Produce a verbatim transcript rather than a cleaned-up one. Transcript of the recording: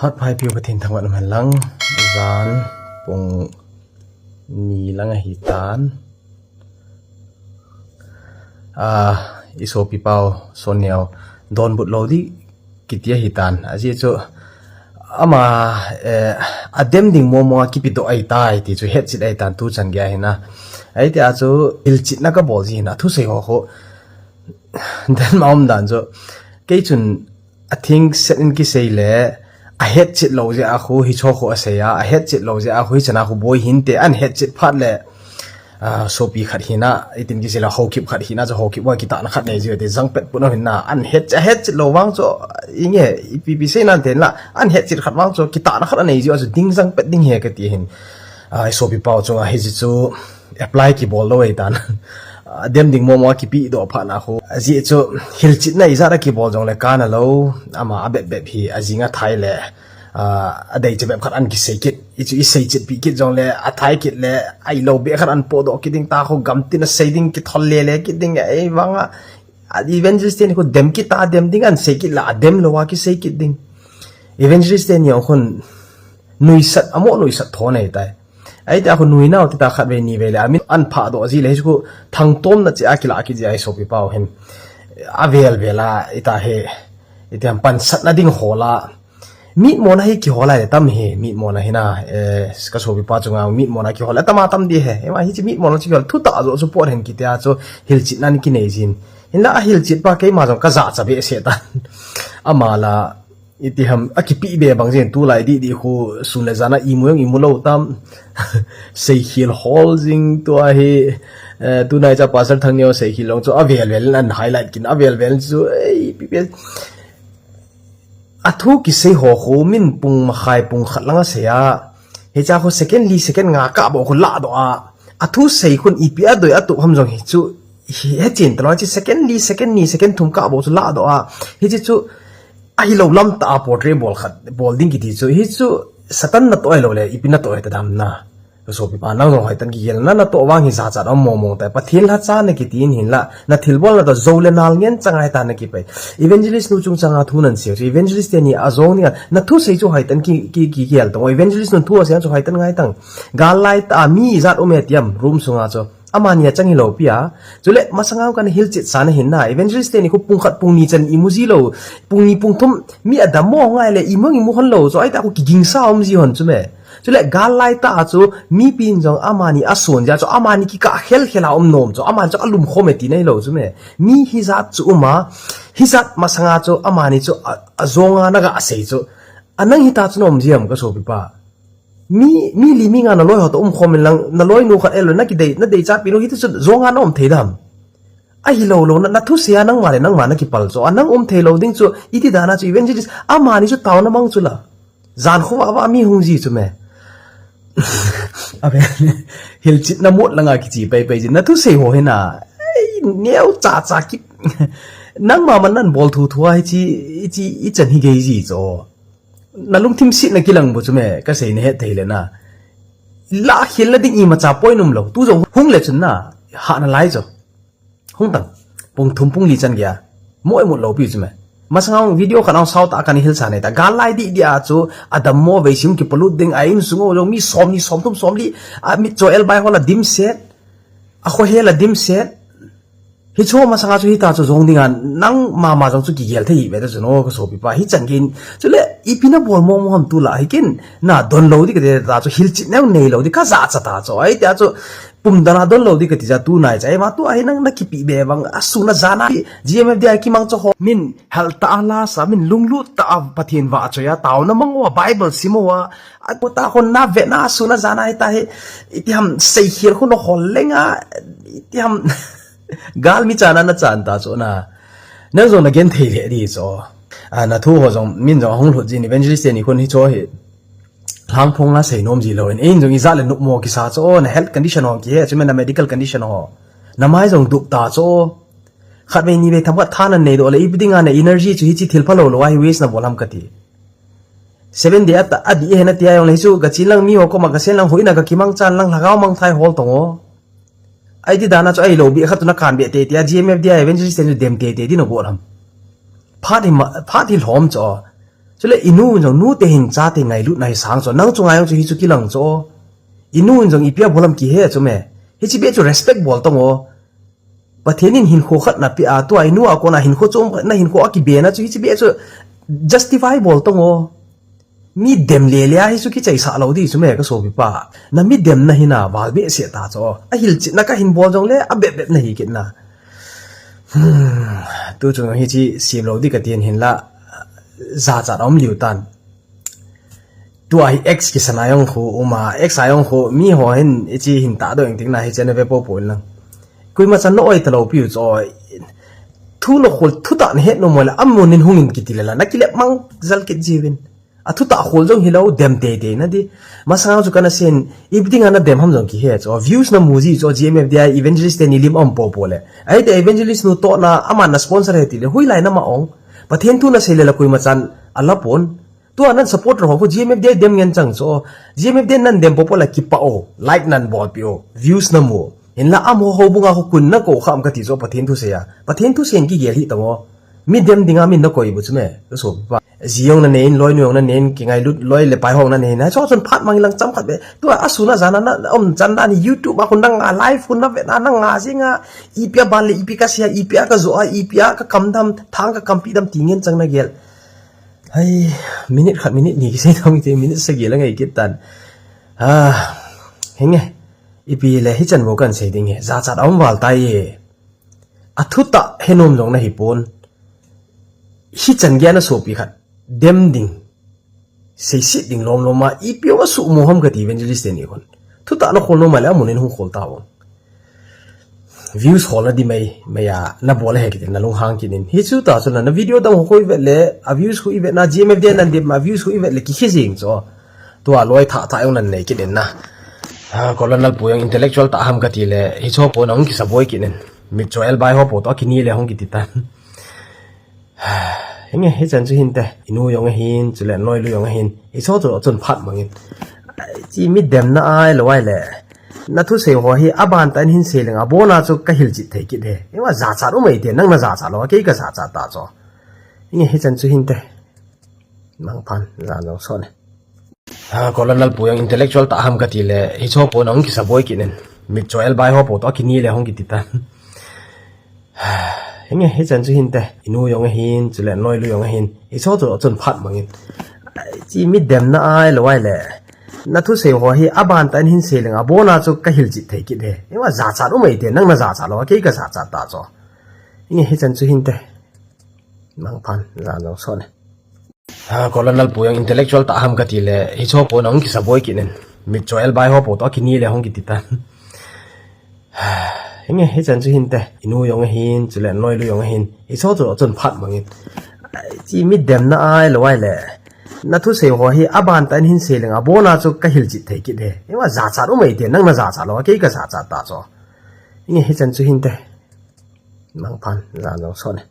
Phat phai piu Pathen thangvah um hen lang, jan pung ni lang ahi tan. Ah, i sopi pau, Sonneo, donbut lou di kiti ahi tan. Ajeh chu, ama, eh, adem ding momo a kipedoh ahi tai ti chu hetchet ahi tan tu chan gei ahi na. Ahi tia chu hilchetna kabol ji ahi na, thusei ho khu. Den ma um dan chu. Kei chun a thing set in kisei le, ahetchet lou jeh a khu hicho khu asei a, ahetchet lou jeh a khu hichan a khu boi hinte, ahin hetchet phat le, ah, sopi khat hina, itin kisei le Haokip khat hina, chu Haokip uva kitahna khat nei jiu te, jangpet pun ahin na, ahin het, ahetchet lou vang chu, inge, ipi pi sei nan ten la, ahin hetchet khat vang chu, kitahna khat anei jiu, chu ding jangpet ding ahi kati ahin. Ah, i sopi pau chunga hiche chu apply kibol lou ahi tan. Adem ding momo a kipedoh phat na khu. Ajeh chu hilchetna ijat a kibol jong le kana lou, ama abep bep hi ajing athai le, ah, adei che bep khat ahin kisei kit. Hichu isei chet pi kit jong le, athai kit le, ahilou bep khat ahin podoh kit ding ta khu, gamtin a sei ding kithol le le kit ding, ei vang a, a evangelist teni khu dem kit ta, dem ding ahin sei kit la, adem lou a kisei kit ding. Evangelist teni jong khun nuisat, amo nuisat tho nei tai. Ahi tia khu nuinau ti ta khat vei ni vei le, amin ahin phah doh ji le, hichu khu thangtomna che a kilah kit ji ahi sopi pau hin. Avel vel a, ita he, iti ham pansatna ding hol a. Mitmona hi kihol a le tam hi, mitmona hina, eh, ka sopi pa chunga mitmona kihol a, tam a tam di he. Ema hiche mitmona chu kihol, thutah joh chu pot hen kiti a chu hilchetna in kinei jin. Hinla ahilchet pa keima jong kajachat behseh tan. Ama la, iti ham, akipe be bang jin tulai di di khu sun le jan a imu jong imu lou tam. Seikhel hol jing tua hi, eh, tunai cha Pastor Thangneo Seikhel jong chu avel vel in ahin highlight kin avel vel chu, ei, pi pe. Athu kisei ho khu min pung makhai pung khat lang asei a. Hicha khu second li second nga kah bou khu ladoh a. Athu sei khun ipi adei atup ham jong hichu hi, hechen talou chi second li second ni second thum kah bou chu ladoh a. Hiche chu ahilou lam tah a portray bol khat, bol ding kiti chu. Hichu Satan natoh ahilou le, ipi natoh ahi ta dam na. Ka sopi pa, nang jong hoitah in kigel na, natoh vang hi jachat a um mong mong tai. Pathen lhacha na kiti in hinla, na thilbol na toh jou le nal ngen chang ahi ta na kipai. Evangelist nu chung chang a thu nan sei chu, evangelist teni ajong dinga, na thusei chu hoitah in ki, ki, ki, kigel tang. Evangelist nun thu asei chu hoitah in ngai tang. Gal lai tah a mi ijat um e ti ham, room sunga chu. Amani achang hilou pi a. Chule, masanga kana hilchet sa na hin na. Evangelist teni khu pung khat pung ni chan imu ji lou. Pung ni pung thum, mi adammo ngai le, imu imu hon lou. Chu ahi tia khu kigingsa um ji hon chu me. Chule gal lai tah a chu mipin jong amani ason jeh a chu amani kikah khel khel a um nom chu amani chu alum khom e tina hilou chu me. Mi hijat chu um a, hijat masanga chu amani chu a, ajong a naga sei chu. A nang hita chu na um ji ham ka sopi pa. Mi, mi li mi nga na loi ho toh um khom in lang, na loi nu khat ahilou, na kidei, na deichat pi nu hiti chu jong a na um thei dam. Ahilou lou, na, na thusei a nangma le nangma na kipal chu. A nang um thei lou ding chu, iti dan a chu evangelist, amani chu taona mang chu la. Jan khu va va mi hung ji chu me. Abe, hilchetna mot langa kiche pai pai ji. Na thusei ho hi na. Ei, neo cha cha ki. Nangma man nan bol thu thu a hiche, hiche, ichan hi gei ji chu. Na lungthim setna kilang bou chu me, ka sei na het thei le na. La khel na ding imacha point um lou. Tu jong hung le chun na, hah na lai chu. Hung tang, pung thum pung li chan gei a. Mo imut lou pi chu me. Masanga video khat a sao tah a kana hilsa nei ta. Gal lai di di a chu, adammo vei sim kipolut ding a insung u jong mi som ni som thum som li, a mit cho el bai ho la dim set. A kho he la dim set. Hicho masanga chu hita chu jong dinga nang mama jong chu kigel thei ve ta chu no ka sopi pa hichan gei in. Chule ipi na bol mong mong ham tu la hi kin na don lou di kati ta chu hilchet neo nei lou di ka jachat ta chu. Ahi tia chu pum dan a don lou di kati ja tu nai cha. Ema tu ahi nang na kipe be bang a sun a jan a G M F D I kimang chu ho. Min hal tah a la sa min lunglut tah a Pathen vahchoi a taona mang uva Bible sim uva. A tu ta hon na ve na sun a jan a hi ta hi. Iti ham seikhel khu na hol leng a. Iti ham Gal mi chan a na chan ta chu na. Nang jong na gen thei le di chu. A, na thu ho jong, min jong hung lhut jin evangelist teni khun hicho hi. Lhang phong la sei nom ji lou in. Ein jong ijat le nop mo kisa chu, na health condition ho kihe, chu me na medical condition ho. Na mai jong dup ta chu. Khat vei ni vei themkhat tha na nei doh le, ipi dinga na energy chu hiche thil phalou lou a hi waste na bol ham kati. Seven day a ta, a di he na tia jong le hichu, ka chin lang mi ho koma ka sen lang hoina ka kimang chan lang lhagao mangthai hol tong o. Ahi ti dan a chu ahilou beh khat chu na kan beh tei tei a, G M F D I evangelist teni chu dem tei tei ti na got ham. Phat hi ma, phat hi lhom chu. Chule inu in jong nute hin chate ngailutna hi sang chu, nang chunga jong chu hichu kilang chu. Inu in jong ipi a bol ham kihe chu me. Hichi beh chu respect bol tang o. Pathen in hinkho khat napeh a, tua inu a kona hinkho chom khat, na hinkho a kibena chu hichi beh chu justify bol tang o. Mi dem lele a hichu kichaisah lou di chu me ka sopipa. Na mi demna hi na val behseh ta chu. Ahilchetna kahin bol jongle abep bep nahi kit na. Hmm, tu chu hichi sim lou di katin hinla jachat aum liu tan. Tua hi X kisana jong khu uma, X a jong khu miho hin hichi hin tahdoh ing ting na hichi ana ve popo in lang. Koima chan na oi talou piu chu. Thu na khol, thutah nahet nom le amun in hung in kiti le la, nakilep mang jal kit jiuvin. Athutah khol jong hilou, dem teitei na di. Masanga chu kana seiyin, ipi dinga nadem ham jong kihe chu. Views namu ji chu, GMFDI evangelist teni lim aum popo le. Ahite evangelist nu tohna, aman na sponsor ahi tile, hoilai nama ong. Pathen thu nasei le la koima chan ala pon. Tua nan supporter ho khu GMFDI dem ngen chang chu. GMFDI nan dem popo la kipah o, like nan bolpeh o, views namu. Hinla amaho houbunga khu koin nakou kham kati chu Pathen thusei a. Pathen thusei in kigel hih tang o. Mi dem dinga min nakoi bu chu me, ka sopipa. Ji jong nanei in, loinu jong nanei in, kingailut loi le pai ho nanei in. Hichu chun phat mang lang chomkhat beh. Tua asun ajan a na um chan dan hi YouTube a khu nanga live khu navet na, nanga jinga, ipi a ban le ipi kasei a, ipi a kajo a, ipi a kakam dam, thang kakampi dam ti ngen chang nagel. Hai, minute khat, minute ni kisei thong te, minute sagi la ngai kit tan. Ah, henge. Ipi le hichan bou kan sei ding e. Jachat aum val tai e. Athutah henom jong nahi pon. Hichan gei a nasopi khat dem ding, seiset ding lom lom a, ipi jong asuhmo ham kati evangelist teni khun. Thutah nakhol nom le amun in hung khol ta ong. Views kholna di mai mai a nabol ahi kiti, nalunghang kit in. Hichu ta chu na, na video dang khu ivet le, a views khu ivet na, GMFDI nan dem a views khu ivet le kikhe jing chu. Tua loi thah thah jong nan nei kit in na. Ha, Colonel pu jong intellectual tah ham kati le, hichu po nang kisaboi kit in. Mitcho elbai ho po to kini le hung kiti tan. Henge, hichan chu hinte, inu jong ahin, chule noilu jong ahin, hichu chu chun phat mangin. Chi mi demna ahilou ahile. Nathusei ho hi aban tah in hin sei leng, abona chu kahilchet thei kit e. Ima jachat um eite, nang najachat lou, kei kajachat ta chu. Henge, hichan chu hinte. Mangphan, jan jong sot e. Ha, Colonel pu jong intellectual tah ham kati le, hichu po nang kisaboi kit in. Mitcho elbai ho po to kini le hung kiti tan. Henge, hichan chu hinte, inu jong ahin, chule noilu jong ahin, hichu chu chun phat mangin. Chi mi demna ahilou ahile. Nathusei ho hi aban tah in hin sei leng, abona chu kahilchet thei kit e. Ima jachat um eite, nang najachat lou, kei kajachat ta chu. Henge, hichan chu hinte. Mangphan, jan jong sot e. Ha, Colonel pu jong intellectual tah ham kati le, hichu po nang kisaboi kit in. Mitcho elbai ho po to kini le hung kiti tan. Henge, hichan chu hinte, inu jong ahin, chule noilu jong ahin, hichu chu chun phat mangin. Chi mi demna ahilou ahile. Nathusei ho hi aban tah in hin sei leng, abona chu kahilchet thei kit e. Ima jachat um eite, nang najachat lou, kei kajachat ta chu. Henge, hichan chu hinte. Mangphan, jan jong sot e.